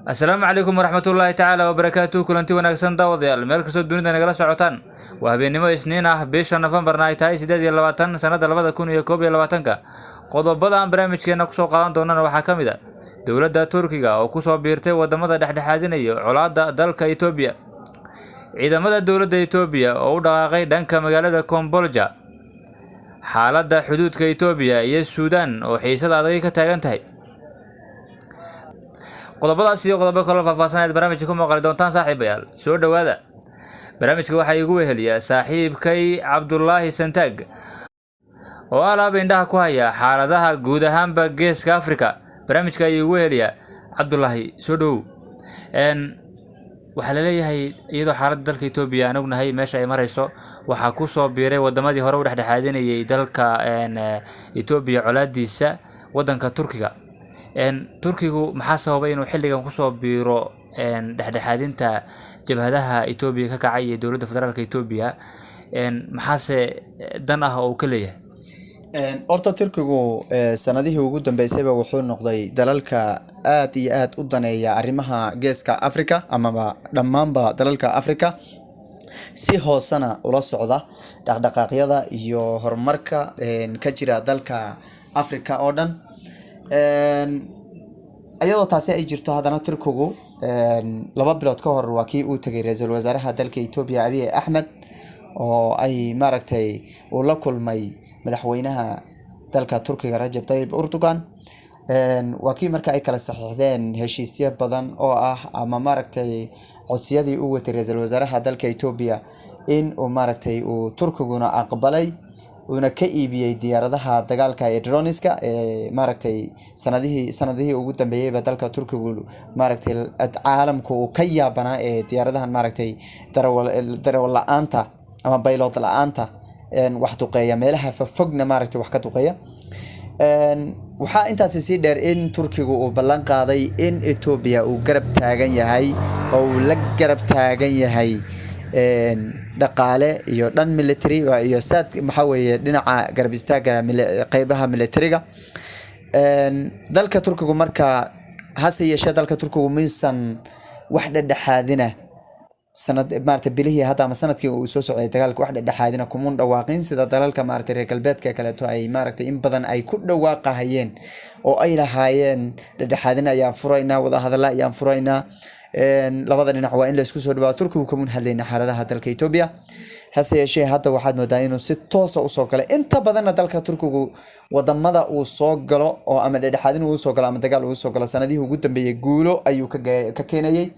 Asalaamu calaykum waraxmatullaahi tacaala wabarakaatuhu. Kulanti wanaagsan daawadayaal, meel kastoo dunida nagala socotaan. Waa habeennimo Isniin ah, bisha Nofembarna ay tahay 28, sanadda 2021-ka. Qodobada aan barnaamijkeena kusoo qaadan doonana waxaa ka mid a dowladda Turkiga oo kusoo biirtay wadamada dhexdhexaadinaya colaadda dalka Itoobiya, ciidamada dowladda Itoobiya oo u dhaqaaqay dhanka magaalada Kombolja, xaaladda xuduudka Itoobiya iyo Suudaan oo xiisada adag ka taagan tahay. Qodobadaas iyo qodobo kaloo faahfaahsan ayaad barnaamijka ku maqli doontaan. Saaxiibayaal, soo dhowaada. Barnaamijka waxaa iigu weheliya saaxiibkay Cabdulaahi Santaag oo alaaba indhaha ku haya xaaladaha guud ahaanba Geeska Africa. Barnaamijka ayuu igu weheliyaa. Cabdulaahi, soo dhowow. Waxaa laleeyahay, iyadoo xaaladda dalka Itoobiya aan ognahay meesha ay marayso, waxaa kusoo biiray wadamadii hore u dhexdhexaadinayay dalka Itoobiya colaadiisa wadanka Turkiga. Turkigu maxaa sababay inuu xilligan kusoo biiro dhexdhexaadinta jabhadaha Itoobiya ka kacay iyo dowladda federaalka Itoobiya? Maxaase dan ah oo uu ka leeyahay? Horta Turkigu sanadihii ugu dambeysayba wuxuu noqday dalalka aad iyo aad u daneeya arrimaha Geeska Africa amaba dhammaanba dalalka Africa, si hoosena ula socda dhaqdhaqaaqyada iyo horumarka ka jira dalka Africa oo dhan. Iyadoo taasi ay jirto, haddana Turkigu 2 bilood ka hor waa kii uu tegay ra-iisul wasaaraha dalka Ethiopia Abiy Axmed, oo ay maaragtay uu la kulmay madaxweynaha dalka Turkiga Rajab Tayyip Erdogan. Waa kii marka ay kala saxiixdeen heshiisyo badan oo ah ama maaragtay codsiyadii uu watay ra-iisul wasaaraha dalka Ethiopia in uu maaragtay uu Turkiguna aqbalay, uuna ka iibiyey diyaaradaha dagaalka ee droneska ee maaragtay sanadihii ugu dambeeyeyba dalka Turkigu maaragtay caalamku uu ka yaabanaa, ee diyaaradahan maaragtay darawal la-aanta ama pilot la-aanta wax duqeeya, meelaha fogfogna maaragtay wax ka duqeeya. Waxaa intaasi sii dheer in Turkigu uu ballan qaaday in Ethiopia uu garab taagan yahay oo uu la garab taagan yahay dhaqaale iyo dhan military iyo saad, maxaa weeye, dhinaca garab istaaga qeybaha militariga dalka Turkigu. Marka hase yeeshee dalka Turkigu miisan wax dhexdhexaadina sanad maarata bilihii hadda ama sanadkii uu soo socday dagaalka, wax dhexdhexaadina kumun dhawaaqin sida dalalka maaragtay reer galbeedka kaleeto ay maaragtay in badan ay ku dhawaaqahayeen oo ay lahaayeen dhexdhexaadin ayaan furaynaa, wadahadalla ayaan furaynaa, labada dhinac waa in la isku soo dhawaado. Turkigu kamun hadlayna xaaladaha dalka Ethiopia. Hase yeeshee hadda waxaad moodaa inuu si toosa usoo galay. Inta badanna dalka Turkigu wadamada uu soo galo oo ama dhexdhexaadin uu soo galo ama dagaal uu soo galo, sanadihii ugu dambeeyey guulo ayuu ka keenayay.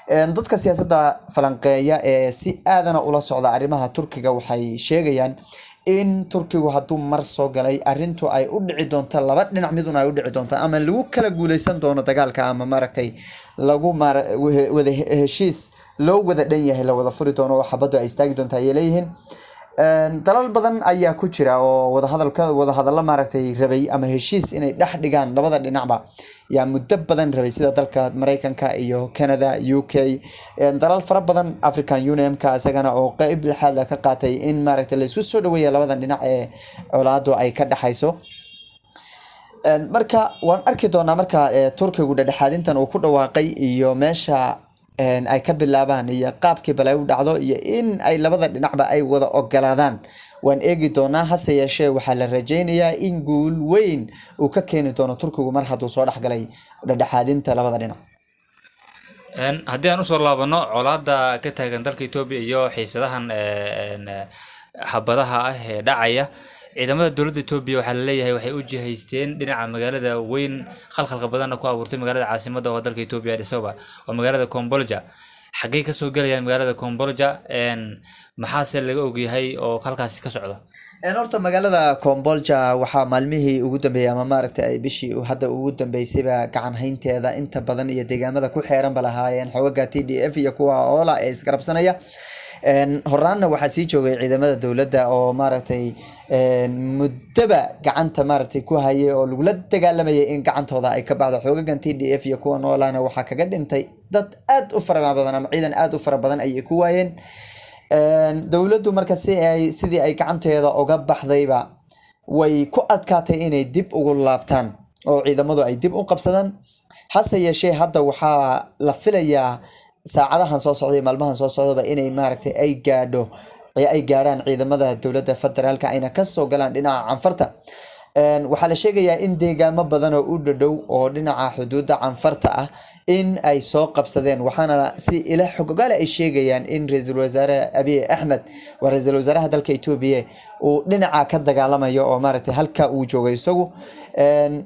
Dadka siyaasadda falanqeeya ee si aadana ula socda arrimaha Turkiga waxay sheegayaan in Turkigu hadduu mar soo galay, arrintu ay u dhici doonto laba dhinac midun ay u dhici doonto: ama lagu kala guuleysan doono dagaalka, ama maaragtay lagu wada heshiis loo wada dhan yahay la wada furi doono oo xabaddu ay istaagi doonto, ayay leeyihiin. Dalal badan ayaa ku jira oo wadahadalka wadahadallo maaragtay rabay ama heshiis inay dhex dhigaan labada dhinacba yaa muddo badan rabay, sida dalka Mareykanka iyo Canada, UK, dalal fara badan, African Unionka isagana oo qeyb lixaad ka qaatay in maaragtay la isku soo dhaweeya labadan dhinac ee colaadu ay ka dhexayso. Marka waan arki doonaa marka Turkigu dhexdhexaadintan uu ku dhawaaqay iyo meesha ay ka bilaabaan iyo qaabkii bal ay u dhacdo iyo in ay labada dhinacba ay wada ogolaadaan, waan eegi doonaa. Hase yeeshee waxaa la rajaynayaa in guul weyn uu ka keeni doono Turkigu mar hadduu soo dhexgalay dhexdhexaadinta labada dhinac. Haddii aan usoo laabano colaadda ka taagan dalka Etoobiya iyo xiisadahan xabadaha ah ee dhacaya, ciidamada dowladda Etoobiya waxaa laleeyahay waxay u jihaysteen dhinaca magaalada weyn khalkhalka badanna ku abuurtay, magaalada caasimadda oo dalka Etoobiya, Addis Ababa, waa magaalada Kombolja. Xaggee kasoo gelayaan magaalada Kombolja? Maxaase laga ogyahay oo halkaasi ka socda? Horta magaalada Kombolja waxaa maalmihii ugu dambeeyay ama maaragtay ay bishii hadda ugu dambeysayba gacan haynteeda inta badan iyo deegaamada ku xeeran ba lahaayeen xoogaga TDF iyo kuwa OLA ee isgarabsanaya. Horaanna waxaa sii joogay ciidamada dowladda oo maaragtay muddaba gacanta maaragtay ku hayay oo lagula dagaalamayay in gacantooda ay ka baxdo. Xoogagan TDF iyo kuwa OLAna waxaa kaga dhintay dad aad u fara badan ama ciidan aad u fara badan ayay ku waayeen. Dowladdu marka si ay sidii ay gacanteeda uga baxdayba way ku adkaatay inay dib ugu laabtaan oo ciidamadu ay dib u qabsadaan. Hase yeeshee hadda waxaa la filayaa saacadahan soo socda iyo maalmahan soo socdaba inay maaragtay ay gaadho, ay gaadhaan ciidamada dowladda federaalka, ayna kasoo galaan dhinaca Canfarta. Waxaa la sheegayaa in deegaamo badan oo u dhadhow oo dhinaca xuduudda Canfarta ah in ay soo qabsadeen, waxaana si ila xogogaale ay sheegayaan in ra-iisul wasaare Abiy Axmed, waa ra-iisul wasaaraha dalka Itoobiya, uu dhinaca ka dagaalamayo oo maaragtay halka uu joogo isagu.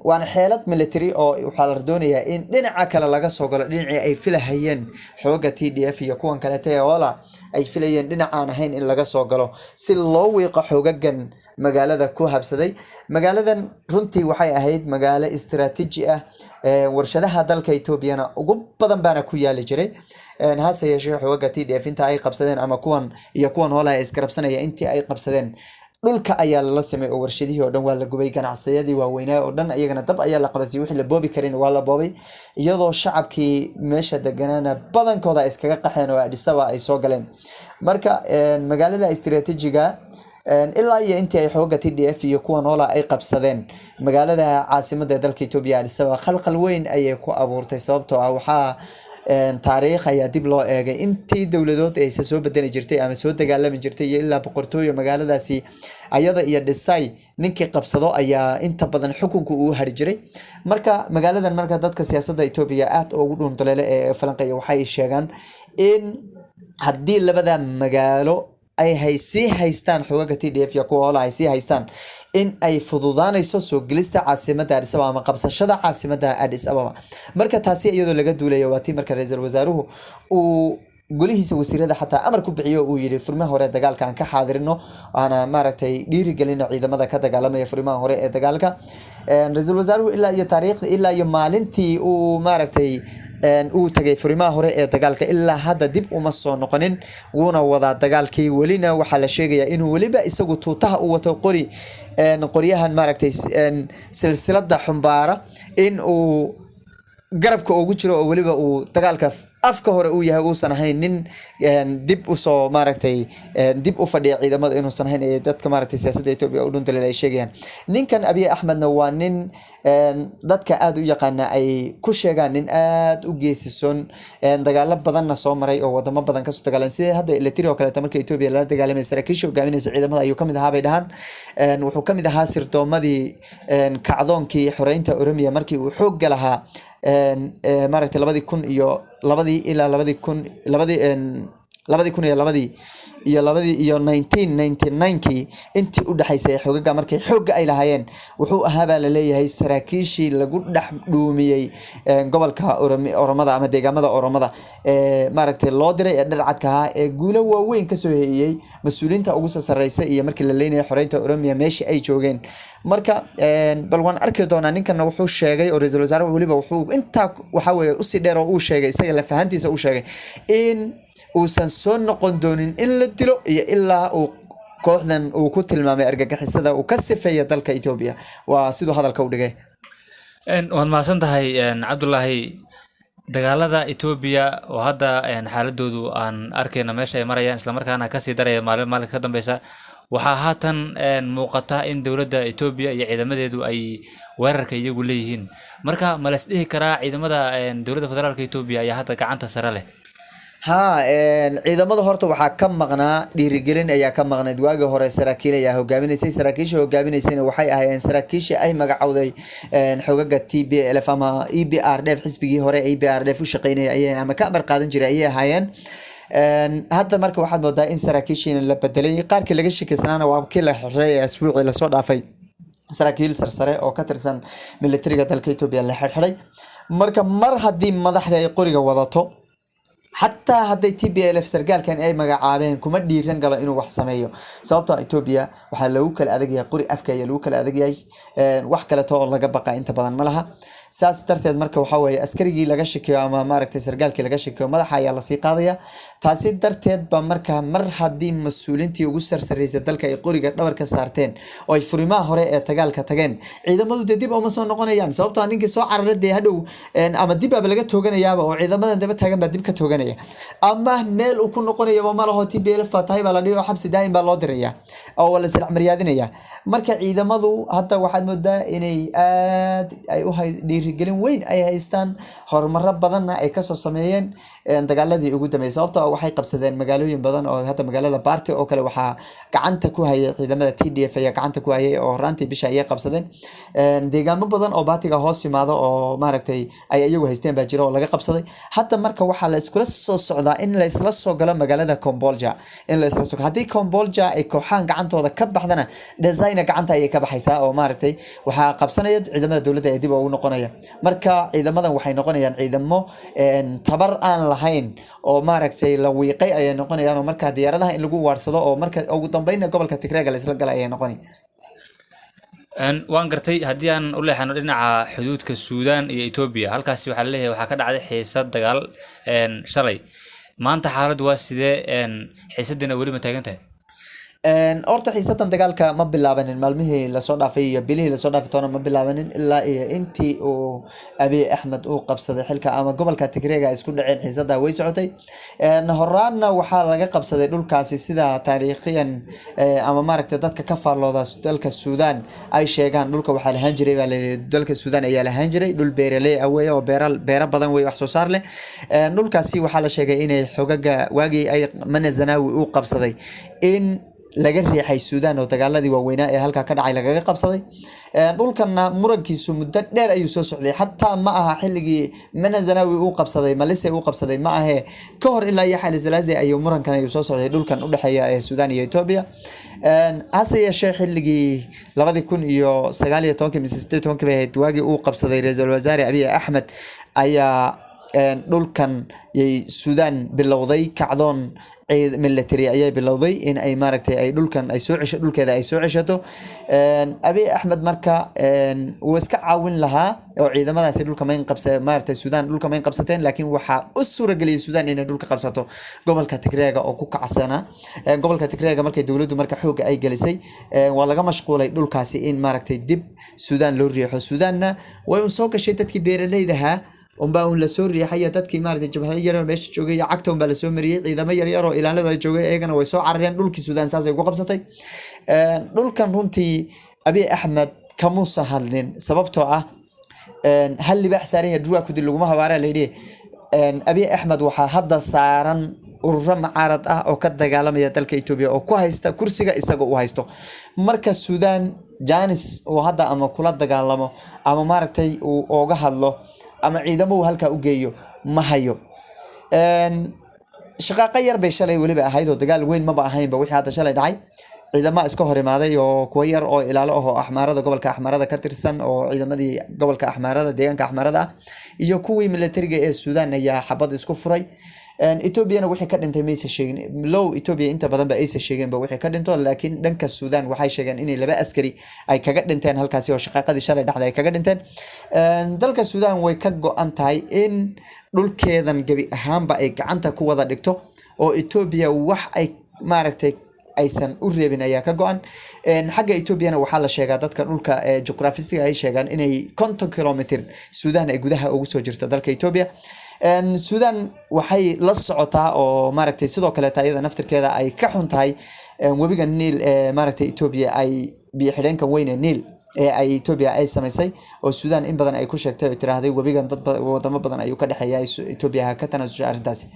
Waana xeelad military oo waxaa la doonayaa in dhinaca kale laga soo galo, dhinacii ay filahayeen xooga TDF iyo kuwan kaleeta ee Ola ay filayeen dhinacaan ahayn in laga soo galo, si loo wiiqo xoogagan magaalada ku habsaday. Magaaladan runtii waxay ahayd magaalo istiraatiiji ah, warshadaha dalka Etoobiyana ugu badan baana ku yaali jiray. Hase yeeshee xoogaga TDF inta ay qabsadeen, ama kuwan iyo kuwan hoolaha ay iskarabsanaya intii ay qabsadeen, dhulka ayaa lala simay oo warshadihii oo dhan waa la gubay, ganacsiyadii waaweynaa oo dhan iyagana dab ayaa la qabatay, wixii la boobi karin waa la boobay, iyadoo shacabkii meesha deganaana badankooda ay iskaga qaxeen oo Addis Ababa ay soo galeen. Marka magaalada istiraatiijiga, ilaa iyo intii ay xooga TDF iyo kuwa noola ay qabsadeen magaalada caasimadda ee dalka Itoobiya, Addis Ababa, khalkhal weyn ayay ku abuurtay, sababtoo ah waxaa taariikh ayaa dib loo eegay intii dowladood aysa soo bedeli jirtay ama soo dagaalami jirtay iyo ilaa boqortooyo magaaladaasi ayada iyo dhisay ninkii qabsado ayaa inta badan xukunka uu hari jiray. Marka magaaladan, marka dadka siyaasadda Itoobiya aad ugu dhuunduleele ee falanqeeya waxay sheegaan in haddii labada magaalo ay hay sii haystaan xoogaga TDF iyo kuwa hoola ay sii haystaan, in ay fududaanayso soo gelista caasimadda Addis Ababa ama qabsashada caasimadda Addis Ababa. Marka taasi iyadoo laga duulayo waa tii marka ra-iisul wasaaruhu uu golihiisa wasiirada xataa amar ku bixiyo, uu yidhi furimaha hore ee dagaalka aan ka xaadirino, aana maaragtay dhiirigelino ciidamada ka dagaalamaya furimaha hore ee dagaalka. Ra-iisul wasaaruhu ilaa iyo taariikhda, ilaa iyo maalintii uu maaragtay uu tagay furimaha hore ee dagaalka, ilaa hadda dib uma soo noqonin, wuuna wadaa dagaalkii. Welina waxaa la sheegayaa inuu weliba isagu tuutaha u wato, qori qoryahan maaragtay silsilada xumbaara in uu garabka ugu jiro, oo weliba uu dagaalka afka hore uu yahay, uusan ahayn nin dib usoo maaragtay dib u fadhiya ciidamada inuusan ahayn ee dadka maaragtay siyaasadda Ethiopia u dhuntaleed ay sheegayaan. Ninkan Abiy Axmedna waa nin dadka aad u yaqaana ay ku sheegaan nin aad u geesisoon, dagaalo badanna soo maray oo wadamo badan kasoo dagaalamay, sida hadda Eritrea oo kaleeto marka Ethiopia lala dagaalamay saraakiisha hogaaminaysa ciidamada ayuu kamid ahaa bay dhahaan. Wuxuu kamid ahaa sirdoomadii kacdoonkii xoreynta Oromia markii uu xoogga lahaa, maaragtay 2002 ilaa 2002, 2002 iyo labadii iyo 1999kii intii u dhexaysay xoogaga markay xoogga ay lahaayeen, wuxuu ahaa baa laleeyahay saraakiishii lagu dhex dhuumiyey gobolka Oromada ama deegaamada Oromada ee maaragtay loo diray ee dharcadka ahaa ee guulo waaweyn kasoo heeyey mas-uuliyiinta ugu soo sarreysa iyo markii la leynayay xoreynta Oromia meeshii ay joogeen. Marka bal waan arki doonaa. Ninkana wuxuu sheegay oo ra-iisul wasaare weliba wuxuu intaa waxa weeye usii dheer oo uu sheegay, isaga lafahantiisa uu sheegay in uusan soo noqon doonin in la dilo iyo ilaa uu kooxdan uu ku tilmaamay argagixisada uu ka sifeeya dalka Ethiopia, waa siduu hadalka u dhigay. Waad mahadsan tahay, Cabdulaahi. Dagaalada Ethiopia oo hadda xaaladoodu aan arkayno meesha ay marayaan, islamarkaana kasii daraya maalin maalinka ka dambeysa, waxaa haatan muuqata in dowladda Ethiopia iyo ciidamadeedu ay weerarka iyagu leeyihiin. Marka ma la is dhihi karaa ciidamada dowladda federaalka Ethiopia ayaa hadda gacanta sare leh? Haa, ciidamada horta waxaa ka maqnaa dhiirigelin ayaa ka maqnayd. Waagii hore saraakiil ayaa hogaaminaysay, saraakiisha hogaaminaysayna waxay ahaayeen saraakiisha ay magacowday xogaga TPLF ama EPRDF, xisbigii hore EPRDF u shaqeynayay ayay ama ka amar qaadan jiray ayay ahaayeen. Hadda marka waxaad moodaa in saraakiishiina la bedelay, qaarkii laga shakiysanaana waa kii la xiray ee asbuucii lasoo dhaafay, saraakiil sarsare oo ka tirsan militariga dalka Ethiopia la xirxiray. Marka mar haddii madaxda ay qoriga wadato, xataa hadday TPLF sargaalkan ay magacaabeen kuma dhiiran galo inuu wax sameeyo, sababtoo ah Ethiopia waxaa lagu kala adag yahay qori afka ayaa lagu kala adag yahay, wax kaleeto oo laga baqa inta badan ma laha. Saas darteed marka waxaa weeye askarigii laga shakiyo ama maaragtay sargaalkii laga shakiyo madaxa ayaa lasii qaadaya. Taasi darteed ba marka mar haddii mas-uuliintii ugu sarsareysay dalka ay qoriga dhabarka saarteen oo ay furimaha hore ee dagaalka tageen, ciidamadu dee dib uma soo noqonayaan, sababtoo ah ninkii soo cararay dee hadhow ama dib aaba laga tooganayaaba oo ciidamadan daba taagan baa dib ka tooganaya, ama meel uu ku noqonayaba ma laho, TPLF baa tahay baa la dhihi oo xabsi daa'im baa loo diraya oo waa la silacmaryaadinaya. Marka ciidamadu hadda waxaad moodaa inay aad ay u hay Dhiirigelin weyn ay haystaan, horumaro badanna ay kasoo sameeyeen dagaaladii ugu dambeeyay, sababtoo ah waxay qabsadeen magaalooyin badan oo hadda magaalada Baarti oo kale waxaa gacanta ku hayay ciidamada TDF ayaa gacanta ku hayay, oo horaantii bisha ayay qabsadeen. Deegaamo badan oo Baatiga hoos yimaado oo maaragtay ay iyagu haysteen baa jira oo laga qabsaday hadda. Marka waxaa la iskula soo socdaa in la isla soo galo magaalada Kombolja, in la isla soo. Haddii Kombolja ay kooxahan gacantooda ka baxdana, Desayna gacanta ayay ka baxaysaa, oo maaragtay waxaa qabsanaya ciidamada dowladda ee dib ugu noqonaya. Marka ciidamadan waxay noqonayaan ciidamo tabar aan lahayn oo maaragtay la wiiqay ayay noqonayaan, oo marka diyaaradaha in lagu waarsado oo marka ugu dambeynna gobolka Tigreega la isla galay ayay noqonay. Waan gartay. Haddii aan u leexano dhinaca xuduudka Suudaan iyo Etoobiya, halkaasi waxaa laleeyahay waxaa ka dhacday xiisad dagaal shalay. Maanta xaaladdu waa sidee? Xiisadina weli ma taagan tahay? Horta xiisadan dagaalka ma bilaabanin maalmihii lasoo dhaafay iyo bilihii lasoo dhaafay toona ma bilaabanin. Ilaa iyo intii uu Abiy Axmed uu qabsaday xilka ama gobolka Tigreega ay isku dhaceen, xiisada way socotay. Horaanna waxaa laga qabsaday dhulkaasi, sida taariikhiyan ama maaragtay dadka ka faallooda dalka Suudaan ay sheegaan, dhulka waxaa lahaan jiray baa layidhi dalka Suudaan ayaa lahaan jiray. Dhul beeraley ah weeye oo beera beero badan wey, wax soo saar leh. Dhulkaasi waxaa la sheegay inay xogaga waagii ay Mane Zenawi uu qabsaday in laga riixay Suudaan oo dagaaladii waaweynaa ee halkaa ka dhacay lagaga qabsaday. Dhulkanna murankiisu muddo dheer ayuu soo socday. Xataa ma aha xilligii Mane Zenawi uu qabsaday, Malise uu qabsaday ma ahee, ka hor ilaa iyo Xayle Salaase ayuu murankan ayuu soo socday, dhulkan udhexeeya ee Suudaan iyo Etoobiya. Hase yeeshee xilligii 2019-kii mise 18-kii bay ahayd, waagii uu qabsaday ra-iisul wasaare Abiy Axmed ayaa dhulkan yay Suudaan bilowday kacdoon ciid military ayay bilowday in ay maaragtay ay dhulkan ay soo cesho, dhulkeeda ay soo ceshato. Abiy Axmed marka wuu iska caawin lahaa oo ciidamadaasi dhulka mayn qabsa, maaragtay Suudaan dhulka mayn qabsateen, laakiin waxaa u suurageliyay Suudaan inay dhulka qabsato gobolka Tigreega oo ku kacsana. Gobolka Tigreega markay dowladdu marka xoogga ay gelisay, waa laga mashquulay dhulkaasi in maaragtay dib Suudaan loo riixo. Suudaanna way un soo gashay, dadkii beeraleyda ahaa unbaa un lasoo riixay, dadkii maaragtay jabhado yaryar meesha joogay iyo cagta unbaa lasoo mariyey. Ciidamo yaryar oo ilaalada joogay iyagana way soo carareen. Dhulkii Suudaan saasay ku qabsatay. Dhulkan runtii Abiy Axmed kamuusa hadlin, sababtoo ah hal libaax saaran yahay dhurwaa kudi laguma habaara layidhi. Abiy Axmed waxaa hadda saaran ururo mucaarad ah oo ka dagaalamaya dalka Etoobiya oo ku haysta kursiga isaga uu haysto. Marka Suudaan janis uu hadda ama kula dagaalamo ama maaragtay uu ooga hadlo ama ciidamo uu halkaa u geeyo ma hayo. Shaqaaqa yar bay shalay weliba ahayd oo dagaal weyn maba ahaynba wixii hadda shalay dhacay. Ciidama iska hor imaaday oo kuwa yar oo ilaalo ah oo Axmaarada, gobolka Axmaarada ka tirsan, oo ciidamadii gobolka Axmaarada, deegaanka Axmaarada ah, iyo kuwii militariga ee Suudaan ayaa xabad isku furay. Etoobiyana wixii ka dhintay maysa sheegin, low Etoobiya inta badan ba aysa sheegeenba wixii ka dhinto, laakiin dhanka Suudaan waxay sheegeen inay laba askari ay kaga dhinteen halkaasi oo shaqaaqadii shalay dhacday ay kaga dhinteen. Dalka Suudaan way ka go-an tahay in dhulkeedan gebi ahaanba ay gacanta ku wada dhigto oo Etoobiya wax ay maaragtay aysan u reebin ayaa ka go-an. Xagga Etoobiyana waxaa la sheegaa, dadka dhulka ee juqraafistiga ay sheegaan, inay 50 kilomitr Suudaan ay gudaha ugu soo jirto dalka Etoobiya. Suudaan waxay la socotaa oo maaragtay sidoo kaleeta iyada naftirkeeda ay ka xun tahay webiga Niil ee maaragtay Etoobiya ay biyo xidheenka weyn ee Niil ee ay Etoobiya ay samaysay, oo Suudaan in badan ay ku sheegtay oo tiraahday webigan dad wadamo badan ayuu ka dhexeeya, Etoobiya ha ka tanaasushay arrintaasi.